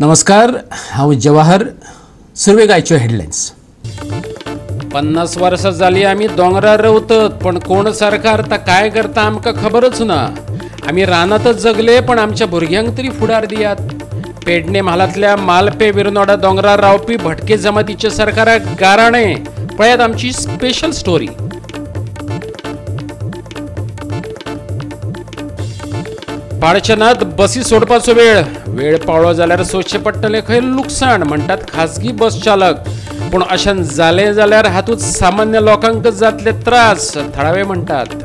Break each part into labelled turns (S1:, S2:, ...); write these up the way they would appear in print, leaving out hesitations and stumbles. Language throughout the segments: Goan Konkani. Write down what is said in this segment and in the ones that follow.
S1: नमस्कार, हांव जवाहर. सुरवेक आयच्यो हेडलायन्स.
S2: 50 वर्सां जाली आमी दोंगरार रवतत, पण कोण सरकार ता काय करता आमकां खबरच ना. आमी रानांतच जगले, पण आमच्या भुरग्यांक तरी फुडार दियात. पेडणे म्हालांतल्या मालपे विरनोडा दोंगरार रावपी भटके जमातीच्या सरकाराक गाराणें. पळयात आमची स्पेशल स्टोरी. पाडचनात बसी सोडपाचो वेळ वेळ पावलो जाल्यार सोंसचें पडटलें खंय लुकसाण म्हणटात खाजगी बस चालक. पूण अशें जालें जाल्यार हातूंत सामान्य लोकांक जातले त्रास, थळावे म्हणटात.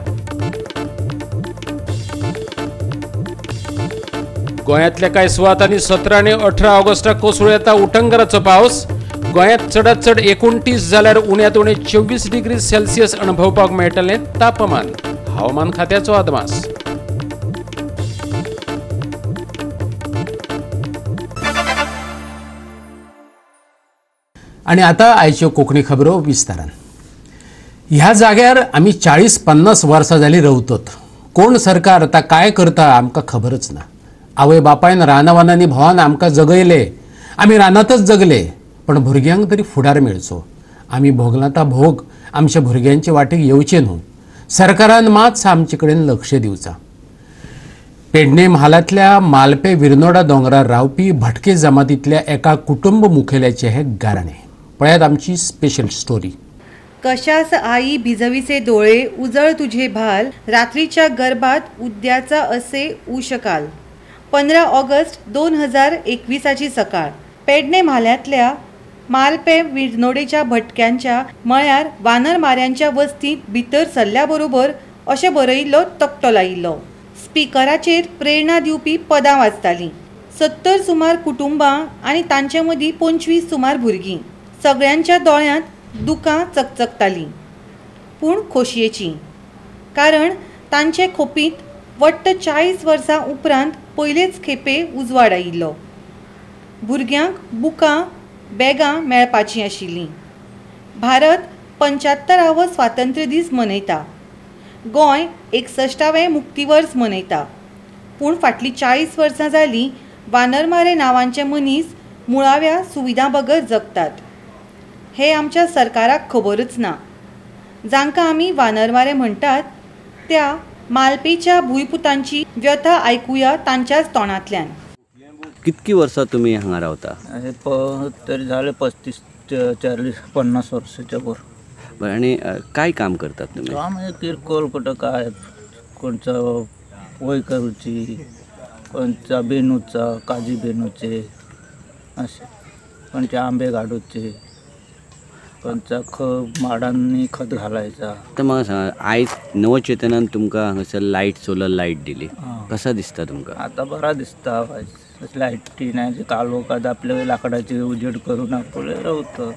S2: गोंयांतल्या कांय सुवातांनी 17 आनी 18 ऑगस्टाक कोसळूं येता उटंगराचो पावस. गोंयांत चडांत चड 29 जाल्यार उण्यांत उणें 24 डिग्री सेल्सियस अणभवपाक मेळटलें तापमान. हवामान खात्याचो अदमास.
S1: आनी आतां आयच्यो कोंकणी खबरो विस्तारान. ह्या जाग्यार आमी 40-50 वर्सां जालीं रवतत. कोण सरकार आतां काय करता आमकां खबरच ना. आवय बापायन रानावनांनी भोंवन आमकां जगयले, आमी रानांतच जगले, पण भुरग्यांक तरी फुडार मेळचो. आमी भोगला ता भोग आमच्या भुरग्यांचे वाटेक येवचे न्हू. सरकारान मात आमचे कडेन लक्ष दिवचा. पेडणे म्हालांतल्या मालपे विरनोडा दोंगरार रावपी भटके जमातींतल्या एका कुटुंब मुखेल्याचें हें गाराणें. पळयात आमची स्पेशल स्टोरी.
S3: कशास आई भिजवीचे डोळे उजळ तुझे भाल, रात्रीच्या गर्भात उद्याचा असे उशकाल. 15 ऑगस्ट 2021 सकाळ. पेडणे म्हाल्यांतल्या मालपे विरनोडेच्या भटक्यांच्या म्हळ्यार वानरमाऱ्यांच्या वस्तींत भितर सरल्या बरोबर अशें बरयिल्लो तकटो लायिल्लो. स्पिकराचेर प्रेरणा दिवपी पदां वाजतालीं. 70 सुमार कुटुंबां आनी तांचे मदीं 25 सुमार भुरगीं. सगळ्यांच्या दोळ्यांत दुकां चकचकतालीं, पूण खोशयेचीं, कारण तांचे खोपींत वट्ट 40 वर्सां उपरांत पयलेच खेपे उजवाड आयिल्लो. भुरग्यांक बुकां बॅगां मेळपाचीं आशिल्लीं. भारत 75आवो स्वातंत्र्य दीस मनयता, गोंय 61वें मुक्तीवर्स मनयता, पूण फाटलीं 40 वर्सां जालीं वानरमारे नांवांचे मनीस मुळाव्या सुविधां बगर जगतात. हे आमच्या सरकाराक खबरच ना. जांकां आमी वानरमारे म्हणटात त्या मालपेच्या भूंयपुतांची व्यथा आयकुया तांच्याच तोंडांतल्यान.
S4: कितकी वर्सां तुमी हांगा रावता?
S5: तरी झाले 35, 40, 50 वर्साच्या वर.
S4: बरं, आनी काय काम करतात तुमी?
S5: काम हे किरकोळ, कुठं काय, कोणचा वय करूची, कोणचा बेनूचा, काजी बेनूचे असे, कोणचे आंबे काडूचे, कोणचा माडांनी खत घालायचा.
S4: तर म्हाका सांगा, आयज नवचेतनान तुमकां हांगासर लायट, सोलर लायट दिली, कसा दिसता तुमकां?
S5: आता बरा दिसता. लायटी नाही, कालोखात आपले लाकडाची उजेड करून आपले रावतात.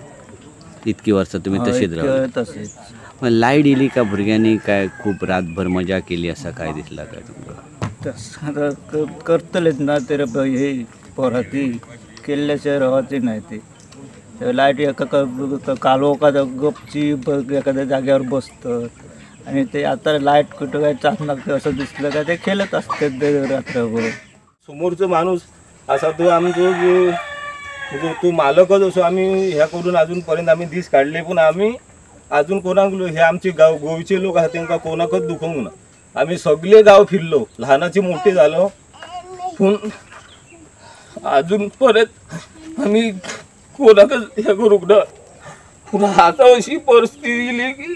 S4: इतकी वर्सां तुमी तशीच रावले?
S5: तसेच.
S4: लायट येयली का भुरग्यांनी काय खूब रातभर मजा केली आसा काय दिसला काय तुमकां?
S5: तसं करतलेच ना ते, हे पोरां ती केल्ल्याशिवाय रावची नाही. ते लायट एका कालोखात गपची एखाद्या जाग्यावर बसतात आणि ते आता लायट कुठं काय चालणार असं दिसलं का ते खेळत असतात रात्रभर.
S6: समोरचो माणूस असा तो आमचो जो तो मालकच असो आमी ह्या करून अजून पर्यंत आमी दीस काडले, पूण आमी अजून कोणाक हे आमचे गांव गोंयचे लोक आसा तेंकां कोणाकच दुखोवंक ना. आमी सगळे गांव फिरलो, ल्हानाचे मोठे जालो, पूण अजून परत आमी कोणाकच हे करूंक ना. पूण आतां अशी परिस्थिती येयली की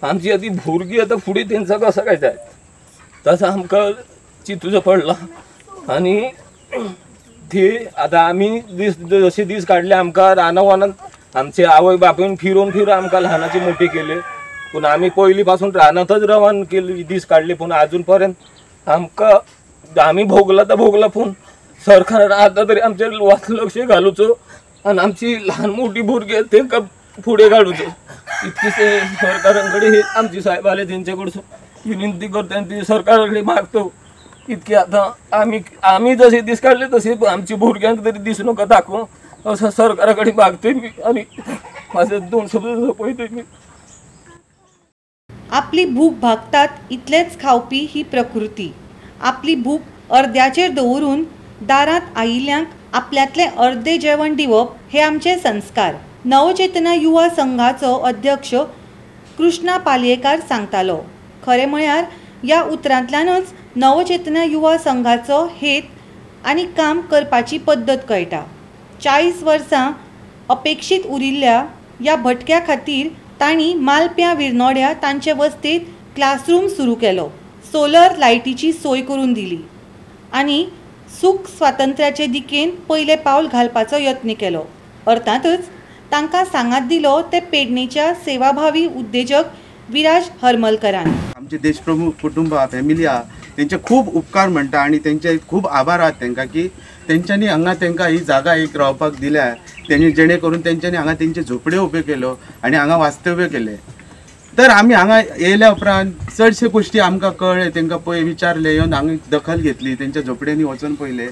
S6: आमची आतां भुरगीं आतां फुडें तेंचा कसा काय जाय तसो आमकां चिंतूचो पडला. आनी ते आतां आमी दीस जशे दीस काडले आमकां रानां वनांत आमचे आवय बापूयन फिरोवन फिरोवन आमकां ल्हानाचे मोठे केले, पूण आमी पयलीं पासून रानांतच रावन केले दीस काडले, पूण आजून पर्यंत आमकां आमी भोगला तर भोगला, पूण सरकारान आतां तरी आमचेर लक्ष घालुचो आनी आमची ल्हान मोठी भुरगीं तेंकां फुडें काडुचो. इतकीच सरकारा कडेन आमची सायब आले तेंचे कडसून विनंती करता आनी ती सरकारा कडेन मागता इतके आतां आमी आमी जशे दीस काडले तशे आमच्या भुरग्यांक तरी दीस नाका दाखोवं असो सरकारा कडेन मागतय मी आनी म्हाजे 2 शब्द सोंपयतय मी.
S3: आपली भूक भागतात इतलेंच खावपी ही प्रकृती. आपली भूक अर्द्याचेर दवरून दारांत आयिल्ल्यांक आपल्यांतलें अर्दे जेवण दिवप हे आमचे संस्कार. नवचेतना युवा संघाचो अध्यक्ष कृष्णा पालयेकार सांगतालो. खरें म्हळ्यार ह्या उतरांतल्यानच नवचेतना युवा संघाचो हेत आनी काम करपाची पद्दत कळटा. 40 वर्सां अपेक्षीत उरिल्ल्या ह्या भटक्या खातीर तांणी मालप्यां विर्नोड्या तांचे वस्तींत क्लासरूम सुरू केलो, सोलर लायटीची सोय करून दिली आनी सुख स्वातंत्र्याचे दिकेन पयलें पावल घालपाचो यत्न केलो. अर्थातच तांकां सांगात दिलो ते पेडणेच्या सेवाभावी उद्देजक विराज हरमलकरान.
S7: आमचे देशप्रमुख कुटुंब फॅमिली आहा तेंचे खूब उपकार म्हणटा आनी तेंचे खूब आभार आहात तेंकां की तेंच्यांनी हांगा तेंकां ही जागा एक रावपाक दिल्या, तेणी जेणे करून तेंच्यांनी हांगा तेंचे झोपड्यो उब्यो केल्यो आनी हांगा वास्तव्य केलें. तर आमी हांगा येयल्या उपरांत चडशे गोश्टी आमकां कळ्ळे, तेंकां पळय विचारले, येवन हांगा दखल घेतली, तेंच्या झोपड्यांनी वचून पळयलें.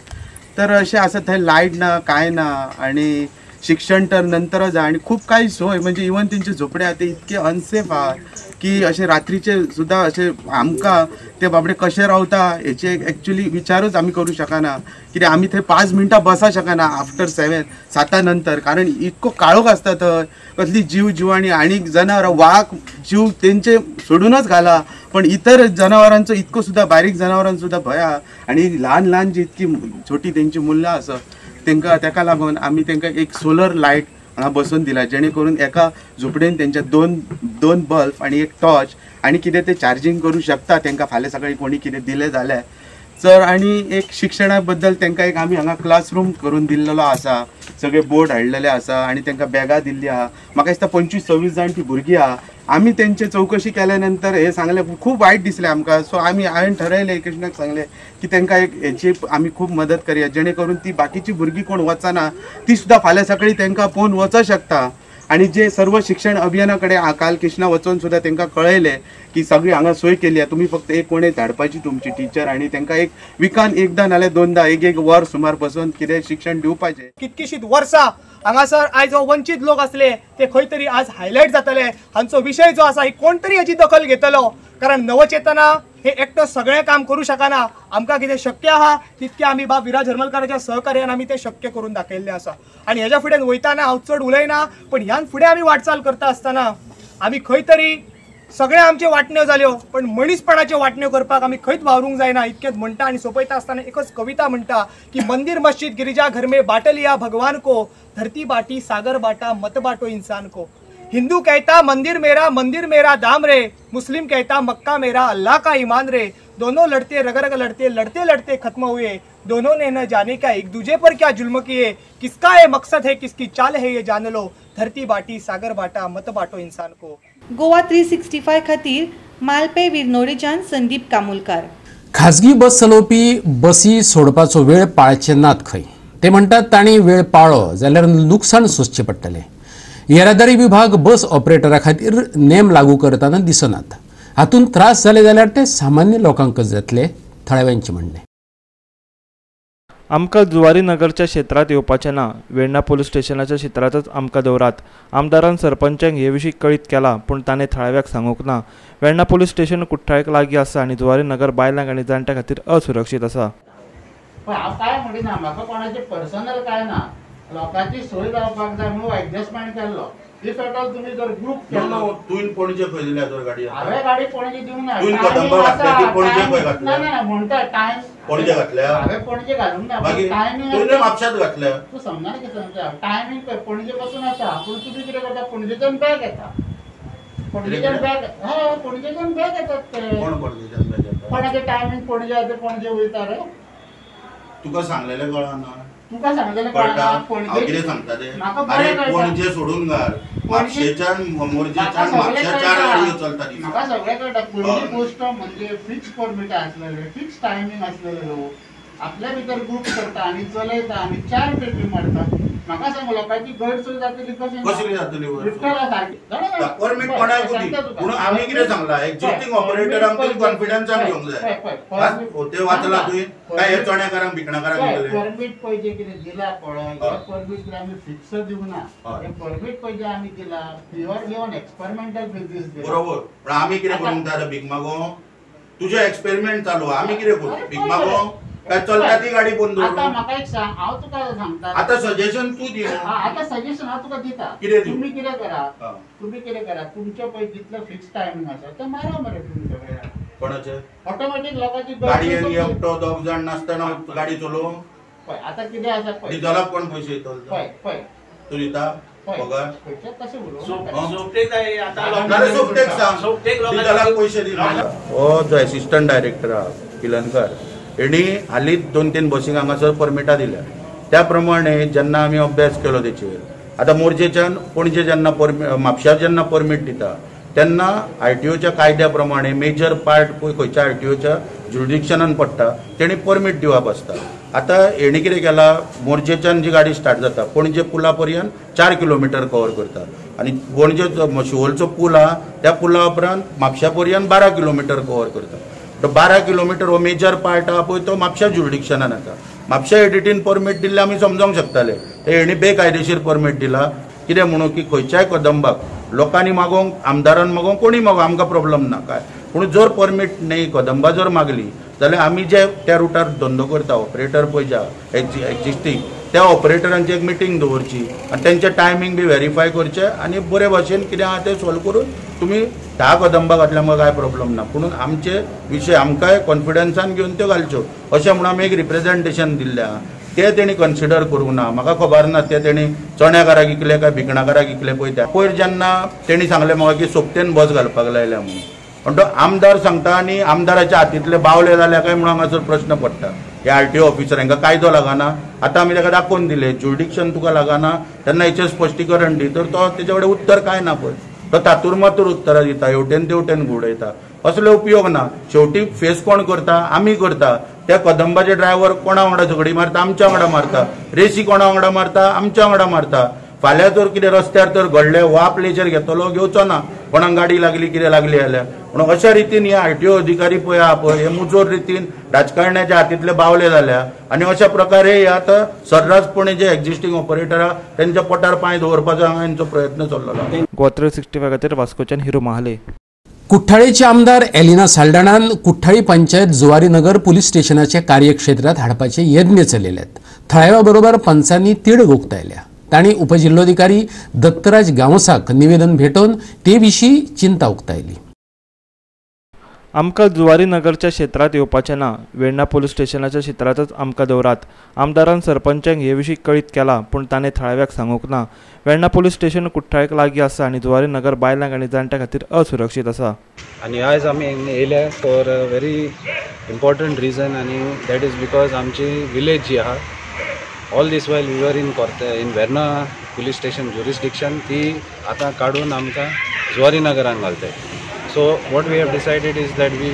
S7: तर अशें आसा थंय लायट ना कांय ना आनी शिक्षण तर नंतरच आहा आनी खूब कांय सोय म्हणजे इवन तेंचे झोपडे आहा ते इतके अनसेफ आहा की अशें रात्रीचे सुद्दां अशें आमकां ते बाबडे कशें रावता हेचे एक्चुली विचारूच आमी करूं शकना. कित्याक आमी थंय 5 मिनटां बसा शकना आफ्टर 7 साता नंतर, कारण इतको काळोख आसता थंय, कसली जीव जिवाणी आनी जनावरां वाग जीव तेंचे सोडूनच घाला, पण इतर जनावरांचो इतको सुद्दां बारीक जनावरांचो सुद्दां भंय आहा आनी ल्हान ल्हान जी इतकी छोटी तेंची मुल्लां आसा तेंकां तेका लागून आमी तेंकां एक सोलर लायट हांगा बसोवन दिला, जेणे करून एका झोपडेन तेंच्या दोन बल्ब आनी एक टॉर्च आनी कितें ते चार्जींग करूं शकता तेंकां फाल्यां सकाळीं कोणी कितें दिलें जाल्यार. सर आनी एक शिक्षणा बद्दल तेंकां एक आमी हांगा क्लासरूम करून दिल्लेलो आसा, सगळे बोर्ड हाडलेले आसा आनी तेंकां बॅगां दिल्ली आहा. म्हाका दिसता 25-26 जाण ती भुरगीं आहा. आमी तेंचे चवकशी केल्या नंतर हे सांगलें, खूब वायट दिसलें आमकां. सो आमी हांवें ठरयलें, कृष्णाक सांगलें की तेंकां एक हेची आमी खूब मदत करया जेणे करून ती बाकीची भुरगीं कोण वचना ती सुद्दां फाल्यां सकाळीं तेंकां पळोवन वचोंक शकता. आनी जे सर्व शिक्षण अभियाना कडेन काल कृष्णा वचोन सुद्दां तेंकां कळयलें की सगळी हांगा सोय केली आहा, तुमी फक्त एक कोणें धाडपाची तुमची टिचर आनी तेंकां एक विकान एकदां नाल्यार दोनदां एक एक वर सुमार बसोवन कितें शिक्षण दिवपाचें.
S8: कितकीशीच वर्सां हांगासर आयज हो वंचीत लोक आसले ते खंय तरी आज हायलायट जातले, हांचो विशय जो आसा ही कोण तरी हेची दखल घेतलो, कारण नवचेतना हे एकटो सगळें काम करूं शकना. आमकां कितें शक्य आहा तितकें आमी बाब विराज हरमलकाराच्या सहकार्यान आमी तें शक्य करून दाखयल्लें आसा. आनी हेज्या फुडें वयताना हांव चड उलयना, पण ह्यान फुडें आमी वाटचाल करता आसतना आमी खंय तरी सगळें आमच्यो वांटण्यो जाल्यो, पण मनीसपणाच्यो वांटण्यो करपाक आमी खंयच वावरूंक जायना इतकेंच म्हणटा. आनी सोंपयता आसतना एकच कविता म्हणटा की मंदिर मस्जिद गिरिजा घर में बांट लिया भगवान को, धरती बाटी सागर बाटा मत बाटो इंसान को. हिंदू कहता मंदिर मेरा दाम रे, मुस्लिम कहता मक्का मेरा अल्लाह का ईमान रे. दोनों लड़ते रग रग लड़ते लड़ते लड़ते खत्म हुए, दोनों ने न जाने क्या एक दूजे पर क्या जुल्म किए. किसका ये मकसद है किसकी चाल है ये जान लो, धरती बाटी सागर बाटा मत बाटो इंसान को.
S3: गोवा 365 खातीर मालपे विर्नोडेच्यान संदीप कामुलकार.
S1: खाजगी बस चलोवपी बसी सोडपाचो वेळ पाळचे नात खंय, ते म्हणटात तांणी वेळ पाळ्ळो जाल्यार लुकसाण सोंसचें पडटलें. येरादारी विभाग बस ऑपरेटरा खातीर नेम लागू करतना दिसनात, हातूंत त्रास जाले जाल्यार ते सामान्य लोकांकच जातले, थळाव्यांचें म्हणणें.
S9: आमकां जुवारी नगरच्या क्षेत्रांत येवपाचें ना, वेर्णा पोलीस स्टेशनाच्या क्षेत्रांतच आमकां दवरात. आमदारान सरपंचांक हे विशीं कळीत केलां, पूण ताणें थळाव्याक सांगूंक ना. वेर्णा पोलीस स्टेशन कुठ्ठाळेक लागीं आसा आनी जुवारी नगर बायलांक आनी जाणट्यां खातीर असुरक्षीत आसा.
S10: हांव काय म्हणिना, म्हाका कोणाचें पर्सनल काय ना, लोकांची सोय जावपाक जाय म्हणून एडजस्टमेंट केल्लो. If at all तुमी जर ग्रूप केलो,
S11: तुवें पणजे खंय दिल्या तर गाडी?
S10: हांवें गाडी पणजे दिवंक ना.
S11: तुवें कदंबा घातल्या ती पणजे खंय घातल्या?
S10: ना ना म्हणटा टायम
S11: पणजे घातल्या?
S10: हांवें पणजे घालूंक ना,
S11: टायमींग तुवें म्हापश्यांत घातल्या.
S10: तूं समजना कितें सांगता, टायमींग पळय पणजे पासून आसा, पूण तुमी कितें करता पणजेच्यान बॅग येता, पणजेच्यान बॅग, हय पणजेच्यान बॅग येतात ते.
S11: कोण पणजेच्यान बॅग येता?
S10: कोणाचें टायमींग पणजे आसा ते पणजे वयता रे.
S11: तुका सांगलेलें कळना?
S10: तुका सांगलेलें कळना?
S11: हांव कितें सांगता तें, अरे पणजे सोडून घाल, म्हापशेच्यान मोरजेच्यान म्हापश्या 4 गाडयो चलता.
S10: म्हाका सगळें कळटा. पणजे गोश्ट म्हणजे फिक्स परमिट आसलेले, फिक्स टायमींग आसलेले लोक आपल्या भितर ग्रूप करता आनी चलयता आनी 4 पेटी मारता. म्हाका सांग लोकांची गैरसोय जातली कशी?
S11: कशी जातली? परमीट कोणाक दी, पूण आमी कितें सांगलां एक्झिस्टींग ऑपरेटरांक तरी कॉन्फिडन्सान घेवंक जाय. ते वाचला तुवें काय हे चण्याकारांक भिकणाकारांक दितले?
S10: परमीट पळय कितें दिला पळय, हे परमीट कितें आमी फिक्स दिवंक ना, हे परमीट पळय आमी दिला प्युअरली ऑन एक्सपेरिमेंटल बेजीस दिला.
S11: बरोबर, पण आमी कितें करूंक जाय? भीक मागो? तुजें एक्सपेरिमेंट चालू, आमी कितें करूं? भीक मागो? काय चलता ती गाडी बंद दवरूं?
S10: आतां म्हाका एक सांग, हांव तुका सांगता
S11: आतां सजेशन तूं दी.
S10: आतां सजेशन हांव तुका दिता.
S11: कितें दिवं?
S10: तुमी कितें करा, तुमी कितें करा, तुमचे पळय जितलो फिक्स टायमींग आसा तें मारा मरे तुमी सगळ्या.
S11: कोणाचें?
S10: ऑटोमॅटीक लोकांची
S11: गाडयेन एकटो दोग जाण नासतना गाडी चलोवंक.
S10: पळय आतां कितें आसा पळय,
S11: डिजलाक कोण पयशे दितलो?
S10: पळय पळय
S11: तूं दिता पगार? हो जो एसिस्टंट डायरेक्टर आहा पिलनकर हेणी हालींच 2-3 बसींक हांगासर परमिटां दिल्या. त्या प्रमाणे जेन्ना आमी अभ्यास केलो तेचेर, आतां मोरजेच्यान पणजे जेन्ना म्हापश्यां जेन्ना परमीट दिता तेन्ना आरटीओच्या कायद्या प्रमाणे मेजर पार्ट पळय खंयच्या आरटीओच्या ज्युरिडिक्शनान पडटा तेणी परमीट दिवप आसता. आतां हेणी कितें केलां, मोरजेच्यान जी गाडी स्टार्ट जाता पणजे पुला पर्यंत 4 किलोमिटर कवर करता आनी पणजे शिवोलचो पूल आहा त्या पुला उपरांत म्हापश्या पर्यंत 12 किलोमिटर कवर करता. तो 12 किलोमिटर हो मेजर पार्ट आहा पळय तो म्हापश्या ज्युरिडिक्शनान येता. म्हापश्या एडिटीन परमीट दिल्लें आमी समजोंक शकताले, ते हेणी बेकायदेशीर परमीट दिला. कितें म्हणून की खंयच्याय कदंबाक लोकांनी मागोवंक, आमदारान मागोवंक, कोणी मागोवंक आमकां प्रॉब्लम ना काय, पूण जर परमीट न्ही कदंबा जर मागली जाल्यार आमी जे त्या रुटार धंदो करता ऑपरेटर पळय जे एक्जिस्टींग त्या ऑपरेटरांची एक मिटींग दवरची आनी तेंचे टायमींग बी व्हेरीफाय करचें आनी बरे भाशेन कितें आहा तें सॉल्व करून तुमी 10 कदंबा घातल्या आमकां कांय प्रॉब्लम ना, पूण आमचे विशय आमकांय कॉन्फिडन्सान घेवन त्यो घालच्यो अशें म्हणून आमी एक रिप्रेझेंटेशन दिल्लें आहा. ते तेणी कन्सिडर करूंक ना. म्हाका खबर ना ते तेणी चण्याकाराक इकले काय भिकणाकाराक इकले पळय. त्या पयर जेन्ना तेणी सांगलें म्हाका की सोपतेन बस घालपाक लायल्या म्हणून, पण तो आमदार सांगता आनी आमदाराच्या हातींतले बावले जाल्या काय म्हणून हांगासर प्रश्न पडटा. हे आरटीओ ऑफिसर हांकां कायदो लागना. आतां आमी ताका दाखोवन दिलें ज्युरिडिक्शन तुका लागना तेन्ना हेचेर स्पश्टीकरण दी, तर तो तेजे कडेन उत्तर कांय ना पळय, तो तातूर मातूर उत्तरां दिता, हेवटेन तेवटेन घुंवडयता. असले उपयोग ना. शेवटी फेस कोण करता? आमी करता. त्या कदंबाचे ड्रायव्हर कोणा वांगडा झगडी मारता? आमच्या वांगडा मारता. रेसी कोणा वांगडा मारता? आमच्या वांगडा मारता. फाल्यां जर कितें रस्त्यार तर घडलें हो आपलेचेर घेतलो घेवचो ना, कोणाक गाडी लागली कितें लागली जाल्यार. म्हणून अशा रितीन हे आरटीओ अधिकारी पळय आहा पळय हे मुजोर रितीन राजकारण्याच्या हातींतले बावले जाल्या आनी अशा प्रकारे हे आतां सर्रासपणे जे एक्जिस्टींग ऑपरेटर आहा तेंच्या पोटार पांय दवरपाचो हांगा हेंचो प्रयत्न चल्लेलो आसा.
S9: गोवा 365 खातीर वास्कोच्यान हिरो महाले.
S1: कुठ्ठाळेचे आमदार एलिना साल्डाणान कुठ्ठाळी पंचायत जुवारीनगर पुलीस स्टेशनाच्या कार्यक्षेत्रात हाडपाचे यत्न चलयल्यात. थळाव्या बरोबर पंचांनी तिडक उक्तायल्या. तांणी उपजिल्होधिकारी दत्तराज गांवसाक निवेदन भेटोवन ते विशीं चिंता उक्तायली.
S9: आमकां जुवारी नगरच्या क्षेत्रांत येवपाचें ना, वेर्णा पुलीस स्टेशनाच्या क्षेत्रांतच आमकां दवरात. आमदारान सरपंचांक हे विशीं कळीत केलां, पूण ताणें थळाव्याक सांगूंक ना. वेर्णा पुलीस स्टेशन कुठ्ठाळेक लागीं आसा आनी जुवारी नगर बायलांक आनी जाणट्यां खातीर असुरक्षीत आसा.
S12: आनी आयज आमी येयल्या for a very important reason, आनी that is because आमची विलेज जी आहा all this while we were in Verna police station jurisdiction, ती आतां काडून आमकां जुवारी नगरान घालताय. So what we have decided is that we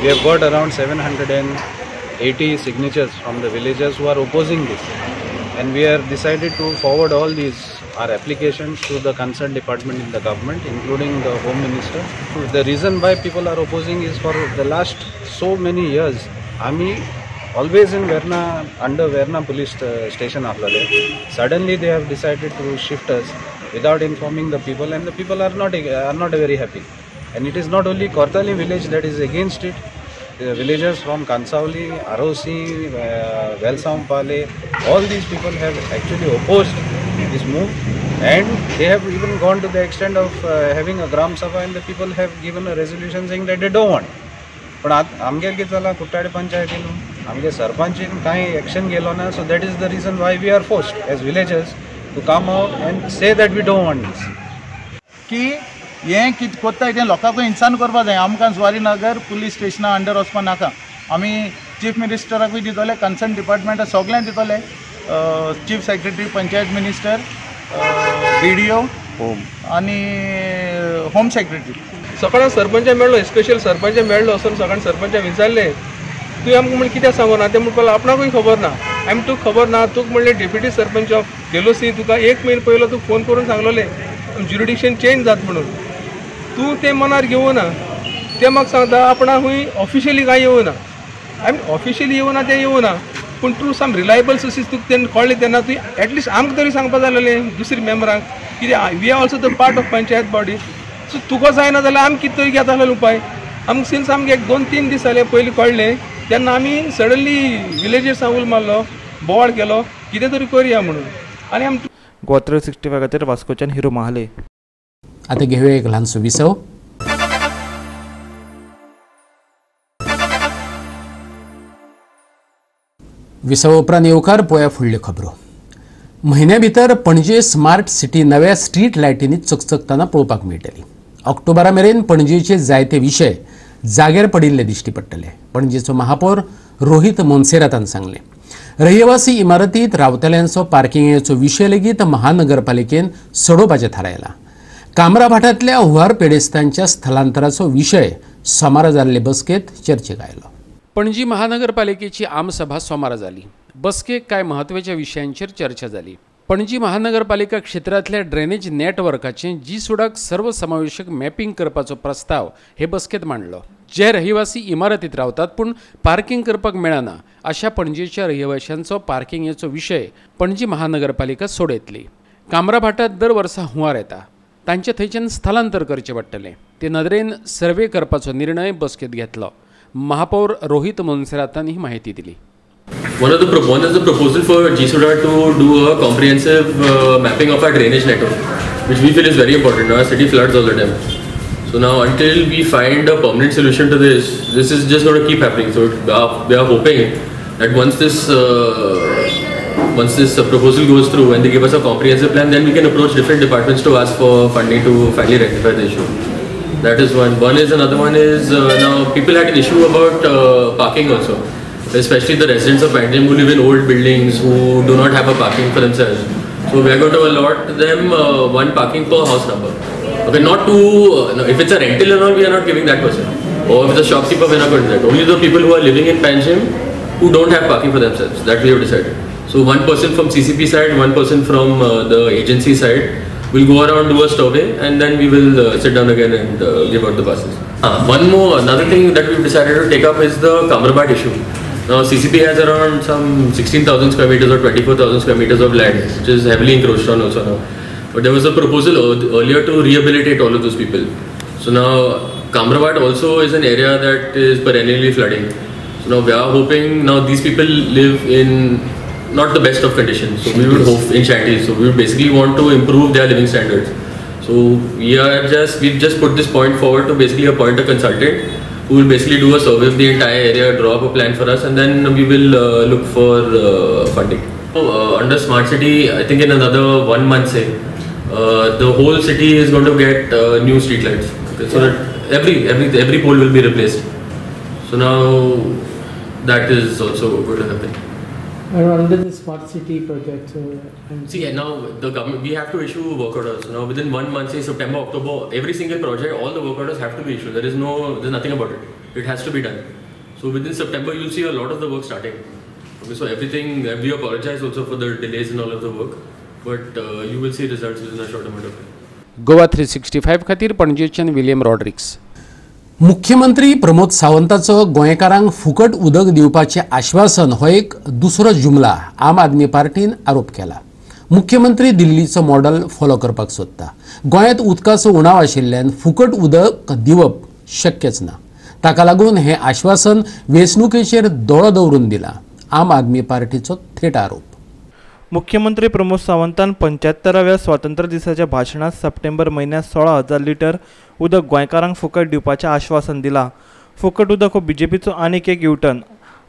S12: have got around 780 signatures from the villagers who are opposing this, and we have decided to forward all these our applications to the concerned department in the government, including the Home Minister. The reason why people are opposing is for the last so many years, Ami always in Verna, under Verna police station ahlale. Suddenly they have decided to shift us without informing the people, and the people are not very happy. And it is not only Kortali village that is against it. The villagers from Kansavli, Arosi, Velsampale, all these people have actually opposed this move, and they have even gone to the extent of having a Gram Sabha, and the people have given a resolution saying that they don't want. But आमगेर कितें जालां कुट्टाळे पंचायतीन आमगे सरपंचीन कांय एक्शन गेलो ना, so that is the reason why we are forced as villagers to come out and say that we don't want this.
S10: की हें कितें कोत्ताय तें लोकांकूय इन्सान करपा जाय. आमकां जुवारी नगर पुलीस स्टेशना अंडर वचपा नाका. आमी चीफ मिनिस्टराकूय दितले, कन्सर्न डिपार्टमेंटाक सगल्यांक दितले, chief secretary, panchayat minister, BDO आनी होम सेक्रेटरी.
S13: सकाळीं सरपंचा मेळ्ळो, स्पेशल सरपंचा मेळ्ळो वचून सकाळीं सरपंचा विचारलें तुवें आमकां म्हणलें कित्याक सांगू ना, तें म्हणपाक आपणाकूय खबर ना. आमी तुका खबर ना, तुका म्हणलें डेप्युटी सरपंच ऑफ देलोसी तुका एक म्हयनो पयलो तुका फोन करून सांगलोलें ज्युरिडिक्शन चेंज जात म्हणून, तूं तें मनार घेवना. तें म्हाका सांगता आपणाकूय ऑफिशियली कांय येवना. आमी ऑफिशियली येवना तें येवना, पूण तूं सम रिलायबल सोर्सीस तुका तेन्ना कळ्ळें तेन्ना तुवें एटलिस्ट आमकां तरी सांगपा जालें दुसऱ्या मेंबरांक, कित्याक we are also the part of panchayat body. So तुका जायना जाल्यार आमी कितें तरी घेता आसलें उपाय. आमकां सिन्स आमकां एक 2-3 दीस जाले पयलीं कळ्ळें तेन्ना आमी सडनली विलेजर्सांक उलो मारलो, बोवाळ केलो, कितें तरी करया म्हणून. आनी आम
S9: गोवा 365 खातीर वास्कोच्यान हिरो महाले.
S1: आतां घेवया एक ल्हानसो विसव. विसव उपरांत येवकार पळोवया फुडल्यो खबरो. म्हयन्या भितर पणजे स्मार्ट सिटी नव्या स्ट्रीट लायटींनी चकचकतना पळोवपाक मेळटली. ऑक्टोबरा मेरेन पणजेचे जायते विशय जाग्यार पडिल्ले दिश्टी पडटले. पणजेचो महापौर रोहित मोन्सेरातान सांगलें, रहिवासी इमारतींत रावतल्यांचो पार्किंगेचो विशय लेगीत महानगरपालिकेन सोडोवपाचें थारायलां. कामराभाटांतल्या हुंवार पिडेस्तांच्या स्थलांतराचो विशय सोमारा जाल्ले बसकेंत चर्चेक आयलो.
S2: पणजी महानगरपालिकेची आमसभा सोमारा जाली. बसकेक कांय म्हत्वाच्या विशयांचेर चर्चा जाली. पणजी महानगरपालिका क्षेत्रांतल्या ड्रेनेज नेटवर्काचें जी सुडाक सर्वसमावेशक मॅपिंग करपाचो प्रस्ताव हे बसकेंत मांडलो. जे रहिवासी इमारतींत रावतात पूण पार्किंग करपाक मेळना अशा पणजेच्या रहिवाशांचो पार्किंगेचो विशय पणजी महानगरपालिका सोडयतली. कामराभाटांत दर वर्सा हुंवार येता, तांचे थंयच्यान स्थलांतर करचें पडटलें. ते नदरेन सर्वे करपाचो निर्णय बसकेंत घेतलो. महापौर रोहित मोन्सेरातान ही माहिती दिली.
S14: One is the proposal for GSUDA to do a comprehensive mapping of our drainage network, which we feel is very important. Our city floods all the time. So now until we find a permanent solution to this, this is just going to keep happening. So we are hoping that once this proposal goes through and they give us a comprehensive plan, then we can approach different departments to ask for funding to finally rectify the issue. That is one. One is another one is now people had an issue about parking also, especially the residents of Panjim who live in old buildings who do not have a parking for themselves. So we are going to allot them one parking per house number. Okay, not to no, if it's a rental and all, we are not giving that person. Or if it's a shopkeeper, we are not going to do that. Only the people who are living in Panjim who don't have parking for themselves. That we have decided. So one person from CCP side, one person from the agency side will go around, do a survey, and then we will sit down again and give out the passes. One more, another thing that we've decided to take up is the Kamrabat issue. Now CCP has around some 16,000 square meters or 24,000 square meters of land, which is heavily encroached on also now. But there was a proposal earlier to rehabilitate all of those people. So now Kamrabat also is an area that is perennially flooding. So now we are hoping, now these people live in not the best of conditions, so we would hope in shanties. So we would basically want to improve their living standards. So we are we've just put this point forward to basically appoint a consultant who will basically do a survey of the entire area, draw up a plan for us, and then we will look for funding. So, under Smart City, I think in another 1 month, say, the whole city is going to get new street lights. Okay, so that every pole will be replaced. So now that is also going to happen.
S15: And under the Smart City project, so
S14: see, and now the government, we have to issue work orders. Now within 1 month, say September, October, every single project, all the work orders have to be issued. There's nothing about it. It has to be done. So within September, you'll see a lot of the work starting. Okay, so everything, we apologize also for the delays in all of the work, but you will see results within a short amount of time.
S2: Goa 365 खातीर पणजेच्यान विलियम रॉड्रिक्स.
S1: मुख्यमंत्री प्रमोद सावंताचो गोंयकारांक फुकट उदक दिवपाचें आश्वासन हो एक दुसरो जुमला आम आदमी पार्टीन आरोप केला. मुख्यमंत्री दिल्लीचो मॉडल फॉलो करपाक सोदता. गोंयांत उदकाचो उणाव आशिल्ल्यान फुकट उदक दिवप शक्यच ना. ताका लागून हें आश्वासन वेंचणुकेचेर दोळो दवरून दिला. आम आदमी पार्टीचो थेट आरोप.
S9: मुख्यमंत्री प्रमोद सावंतान 75व्या स्वातंत्र्य दिसाच्या भाशणांत सप्टेंबर म्हयन्यांत 16,000 लिटर उदक गोंयकारांक फुकट दिवपाचें आश्वासन दिलां. फुकट उदक हो बीजेपीचो आनीक एक युटर्न.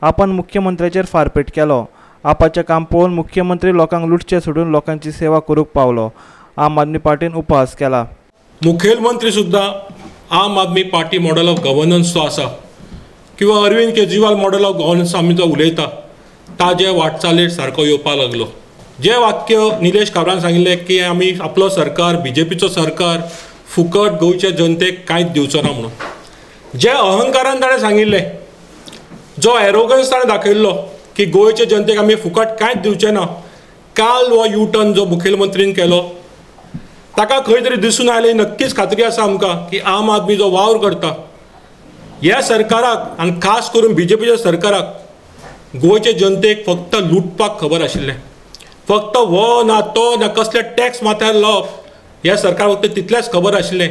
S9: आपण मुख्यमंत्र्याचेर फारपेट केलो. आपाचें काम पळोवन मुख्यमंत्री लोकांक लुटचें सोडून लोकांची सेवा करूंक पावलो. आम आदमी पार्टीन उपहास केला.
S16: मुखेलमंत्री सुद्दां Aam Aadmi Party model of governance जो आसा किंवा Arvind Kejriwal model of governance आमी जो उलयता ताजे वाटचालीर सारको येवपाक लागलो. जे वाक्य निलेश काब्रान सांगिल्लें की आमी आपलो सरकार बीजेपीचो सरकार फुकट गोंयच्या जनतेक कांयच दिवचो ना म्हणून, जे अहंकारान ताणें सांगिल्लें, जो एरोगन्स ताणें दाखयल्लो की गोंयचे जनतेक आमी फुकट कांयच दिवचे ना, काल हो युटर्न जो मुखेलमंत्रीन केलो ताका खंय तरी दिसून आयलें. नक्कीच खात्री आसा आमकां की आम आदमी जो वावर करता ह्या सरकाराक आनी खास करून बीजेपीच्या सरकाराक गोंयचे जनतेक फक्त लुटपाक खबर आशिल्लें. फक्त हो ना तो ना कसले टॅक्स माथ्यार लावप ह्या सरकार फक्त तितलेंच खबर आशिल्लें.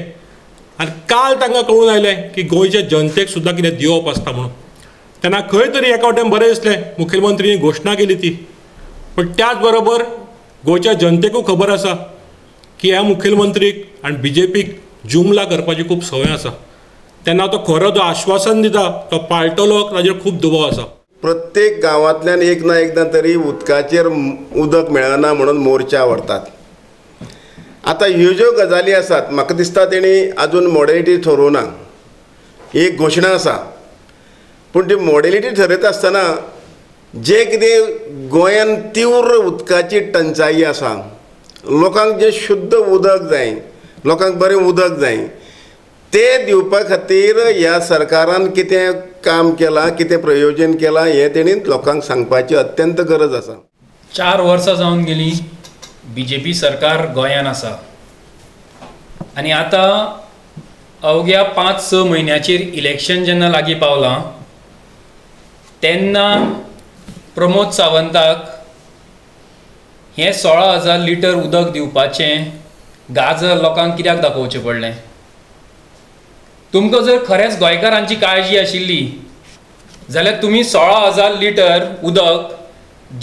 S16: आनी काल तांकां कळून आयलें की गोंयच्या जनतेक सुद्दां कितें दिवप आसता म्हणून. तेन्ना खंय तरी एका वटेन बरें दिसलें मुखेलमंत्रीनी घोशणा केली ती, पूण त्याच बरोबर गोंयच्या जनतेकूय खबर आसा की ह्या मुखेलमंत्रीक आनी बीजेपीक जुमला करपाची खूब संवय आसा. तेन्ना तो खरो जो आश्वासन दिता तो पाळटलो ताजेर खूब दुबाव आसा.
S17: प्रत्येक गांवांतल्यान एक ना एकदां तरी उदकाचेर उदक मेळना म्हणून मोर्चा व्हरतात. आतां ह्यो ज्यो गजाली आसात म्हाका दिसता तेणी आजून मॉडेलिटी थरोवना. एक घोशणा आसा पूण ती मॉडेलिटी ठरयता आसतना जे कितें गोंयान तीव्र उदकाची टंचाई आसा, लोकांक जें शुद्ध उदक जाय, लोकांक बरें उदक जाय, ते दिवपा खातीर ह्या सरकारान कितें काम केलां, कितें प्रयोजन केलां हें तेणी लोकांक सांगपाची अत्यंत गरज आसा.
S18: 4 वर्सां जावन गेली बीजेपी सरकार गोंयान आसा आनी आतां अवघ्या 5-6 म्हयन्याचेर इलेक्शन जेन्ना लागीं पावलां तेन्ना प्रमोद सावंताक हें 16,000 लिटर उदक दिवपाचें गाजर लोकांक कित्याक दाखोवचें पडलें? तुमकां जर खरेंच गोंयकारांची काळजी आशिल्ली जाल्यार तुमी 16,000 लिटर उदक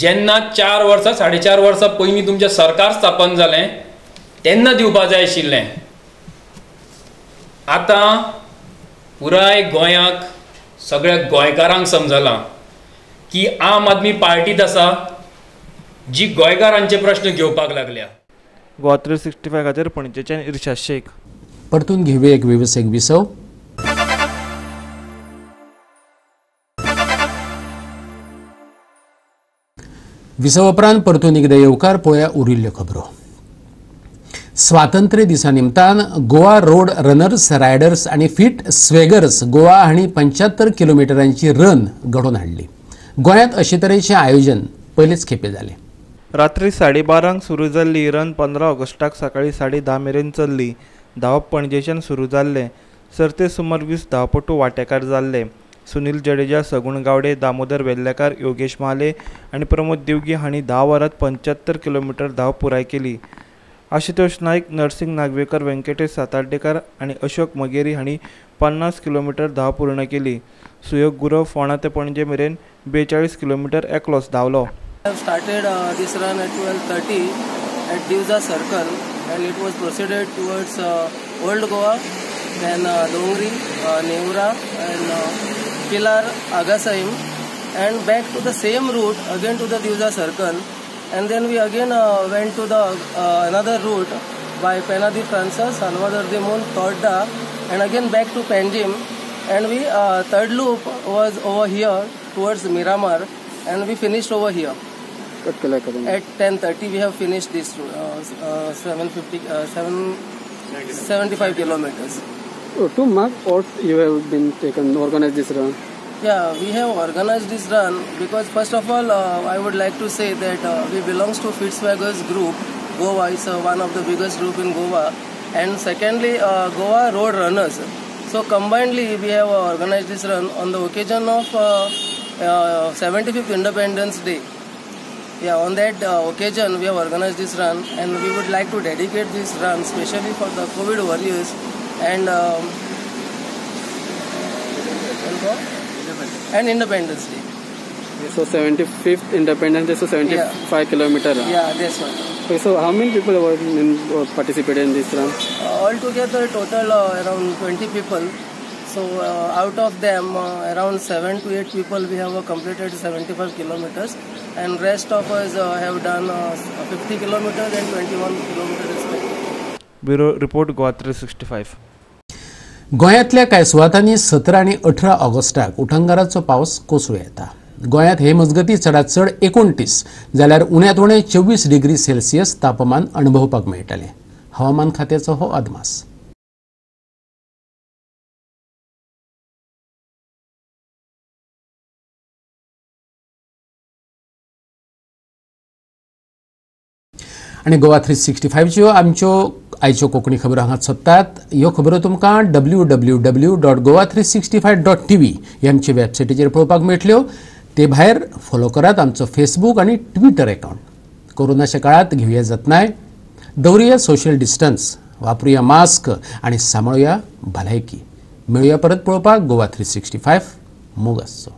S18: जेन्ना 4 वर्सां 4.5 वर्सां पयलीं तुमचें सरकार स्थापन जालें तेन्ना दिवपा जाय आशिल्लें. आतां पुराय गोंयाक सगळ्या गोंयकारांक समजलां की आम आदमी पार्टीत आसा जी गोंयकारांचे प्रश्न घेवपाक लागल्या.
S9: गोवा 365 खातीर पणजेच्यान इर्शाद शेख.
S1: परतून घेवया एक वेवसायीक विसव. विसव उपरांत परतून एकदा येवकार. पळोवया उरिल्ल्यो खबरो. स्वातंत्र्य दिसा निमतान गोवा रोड रनर्स रायडर्स आनी फिट स्वेगर्स गोवा हांणी 75 किलोमिटरांची रन घडोवन हाडली. गोंयांत अशे तरेचें आयोजन पयलेच खेपे जालें.
S9: रात्री 12:30 सुरू जाल्ली रन 15 ऑगस्टाक सकाळी 10:30 मेरेन चल्ली. धांवप पणजेच्यान सुरू जाल्लें. सर्ते सुमार 20 धांवपटू वांटेकार जाल्ले. सुनील जडेजा, सगुण गावडे, दामोदर वेल्लेकार, योगेश महाले आनी प्रमोद दिवगी हांणी 10 वरांत 75 किलोमिटर धांव पुराय केली. आशुतोष नायक, नरसिंग नागवेकर, व्यंकटेश सातार्डेकर आनी अशोक मगेरी हांणी 50 किलोमिटर धांव पूर्ण केली. सुयोग गुरव फोंडा ते पणजे मेरेन 42 किलोमिटर एकलोच धांवलो.
S19: I have started this run at 12:30 at Divza Circle and it was proceeded towards Old Goa, then Dongri, Neura and Pilar, Agasaim and back to the same route again to the Divza Circle, and then we again went to the another route by Pena de França, Salvador de Mon, Torda and again back to Panjim, and we third loop was over here towards Miramar and we finished over here. At 10:30 we have finished this 775 kilometers.
S20: Oh, to mark what you have been taken organized this run?
S19: Yeah, we have organized this run because first of all I would like to say that we belongs to Fitzwaggers group. Goa is one of the biggest group in Goa, and secondly Goa Road Runners. So combinedly we have organized this run on the occasion of 75th Independence Day. Yeah, on that occasion we have organized this run, and we would like to dedicate this run specially for the COVID warriors and Independence Day.
S20: So 75th Independence Day, so 75 yeah. Kilometer run.
S19: Yeah, that's one.
S20: Okay, so how many people were participated in this run?
S19: Altogether, total around 20 people. So out of them, around 7 to 8 people we have completed 75 kilometers, and rest of us have done 50 kilometers and 21 kilometers respectively.
S9: Bureau Report, Goa 365.
S1: गोंयांतल्या कांय सुवातांनी 17 आनी 18 ऑगस्टाक उटंगाराचो पावस कोसळूं येता. गोंयांत हे मजगतीं चडांत चड 29 जाल्यार उण्यांत उणें 24 डिग्री सेल्सियस तापमान अणभवपाक मेळटलें. हवामान खात्याचो हो अदमास. आनी गोवा 365च्यो आमच्यो आयच्यो कोंकणी खबरो हांगा सोदतात. ह्यो खबरो तुमकां www.goa365.tv ह्या आमचे वेबसायटीचेर पळोवपाक मेळटल्यो. ते भायर फॉलो करात आमचो फेसबूक आनी ट्विटर अकावंट. कोरोनाच्या काळांत घेवया जतनाय, दवरुया सोशल डिस्टन्स, वापरुया मास्क आनी सांबाळुया भलायकी. मेळुया परत पळोवपाक गोवा 365. मोग आसचो.